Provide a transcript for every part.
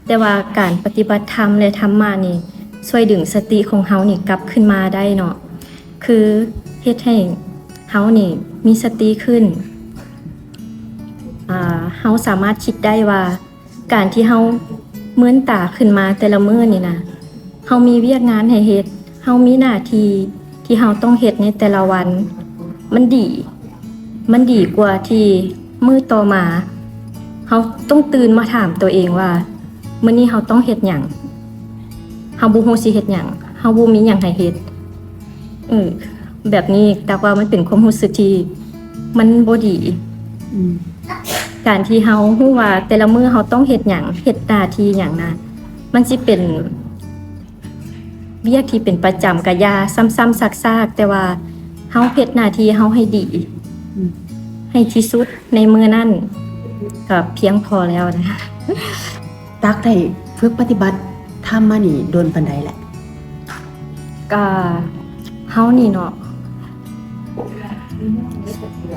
ແຕ່ວ່າການປະຕິບັດທຳ ແລະ ທຳມະນີ້ ຊ່ວຍດຶງສະຕິຂອງເຮົານີ້ກັບຄືນມາໄດ້ເນາະ, ຄືເຮັດໃຫ້ເຮົານີ້ມີສະຕິຂຶ້ນ. ອາ ເຮົາສາມາດຄິດໄດ້ວ່າ ການທີ່ເຮົາເມີນຕາຂຶ້ນມາແຕ່ລະມື້ນີ້ນະ, ເຮົາມີວຽກງານໃຫ້ເຮັດ, ເຮົາມີໜ້າທີ່ທີ່ເຮົາຕ້ອງເຮັດໃນແຕ່ລະວັນ, ມັນດີ, ມັນດີກວ່າທີ່ມື້ຕໍ່ມາ ເຮົາຕ້ອງຕື່ນມາຖາມຕົວເອງວ່າ ມື້ນີ້ເຮົາຕ້ອງເຮັດຫຍັງ? ເຮົາບໍ່ຮູ້ຊິເຮັດຫຍັງ, ເຮົາບໍ່ມີຫຍັງໃຫ້ເຮັດ. ເອີ ແບບນີ້ຕັກວ່າມັນເປັນຄວາມຮູ້ສຶກທີ່ມັນບໍ່ດີ. ອືມ ການທີ່ເຮົາຮູ້ວ່າແຕ່ລະມື້ເຮົາຕ້ອງເຮັດຫຍັງ, ເຮັດໜ້າທີ່ຫຍັງນະ, ມັນຊິເປັນວຽກທີ່ເປັນປະຈຳກະຢ່າ, ຊ້ຳໆຊາກໆ, ແຕ່ວ່າເຮົາເຮັດໜ້າທີ່ເຮົາໃຫ້ດີ, ອືມ ໃຫ້ທີ່ສຸດໃນມື້ນັ້ນ ກະພຽງພໍແລ້ວນະ. ຕັກໄດ້ຝຶກປະຕິບັດທຳມານີ້ດົນປານໃດແລ້ວ? ກະເຮົານີ້ເນາະ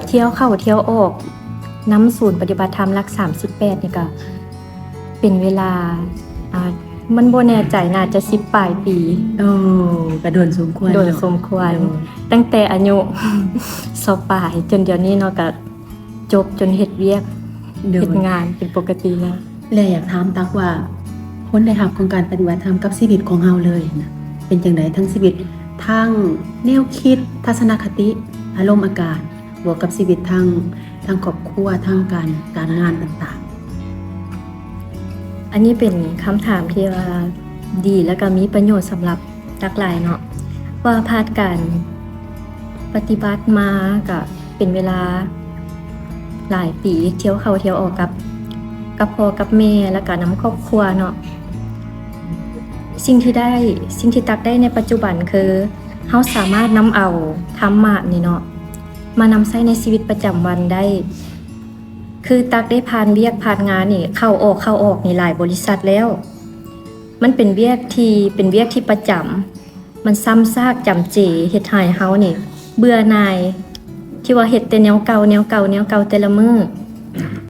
ທ່ຽວເຂົ້າທ່ຽວອອກນຳສູນປະຕິບັດທຳຫຼັກສາມສິບແປດນີ້ ກະເປັນເວລາ ອາ ມັນບໍ່ແນ່ໃຈ, ໜ້າຈະສິບປາຍປີ. ໂອ້ ກະດົນສົມຄວນ, ດົນສົມຄວນ. ໂດຍ ຕັ້ງແຕ່ອາຍຸ ຊາວປາຍ ຈົນດຽວນີ້ເນາະ ກະ ຈົບຈົນເຮັດວຽກ ໂດຍ ເຮັດງານເປັນປົກກະຕິແລ້ວ. ແລະ ຢາກຖາມຕັກວ່າ ຜົນໄດ້ຮັບຂອງການປະຕິບັດທຳກັບຊີວິດຂອງເຮົາເລີຍນະ ເປັນຈັ່ງໃດ? ທັງຊີວິດ ທັງແນວຄິດ, ທັດສະນະຄະຕິ, ອາລົມອາການ, ບວກກັບຊີວິດທາງ, ທາງຄອບຄົວ, ທາງການ, ການງານຕ່າງໆ. ອັນນີ້ເປັນຄຳຖາມທີ່ວ່າດີ ແລ້ວກໍມີປະໂຫຍດສຳລັບຕັກຫຼາຍເນາະ, ວ່າຜ່ານການປະຕິບັດມາກໍເປັນເວລາຫຼາຍປີ, ທ່ຽວເຂົ້າທ່ຽວອອກກັບ, ກັບພໍ່ກັບແມ່ ແລ້ວກໍນຳຄອບຄົວເນາະ. ສິ່ງທີ່ໄດ້, ສິ່ງທີ່ຕັກໄດ້ໃນປັດຈຸບັນຄື ເຮົາສາມາດນຳເອົາທຳມະນີ້ເນາະ ມານຳໃຊ້ໃນຊີວິດປະຈຳວັນໄດ້. ຄືຕັກໄດ້ຜ່ານວຽກຜ່ານງານນີ້ ເຂົ້າອອກ ເຂົ້າອອກນີ້ຫຼາຍບໍລິສັດແລ້ວ. ມັນເປັນວຽກທີ່ ເປັນວຽກທີ່ປະຈຳ, ມັນຊ້ຳຊາກຈຳເຈ ເຮັດໃຫ້ເຮົານີ້ເບື່ອໜ່າຍ ທີ່ວ່າເຮັດແຕ່ແນວເກົ່າ ແນວເກົ່າ ແນວເກົ່າແຕ່ລະມື້.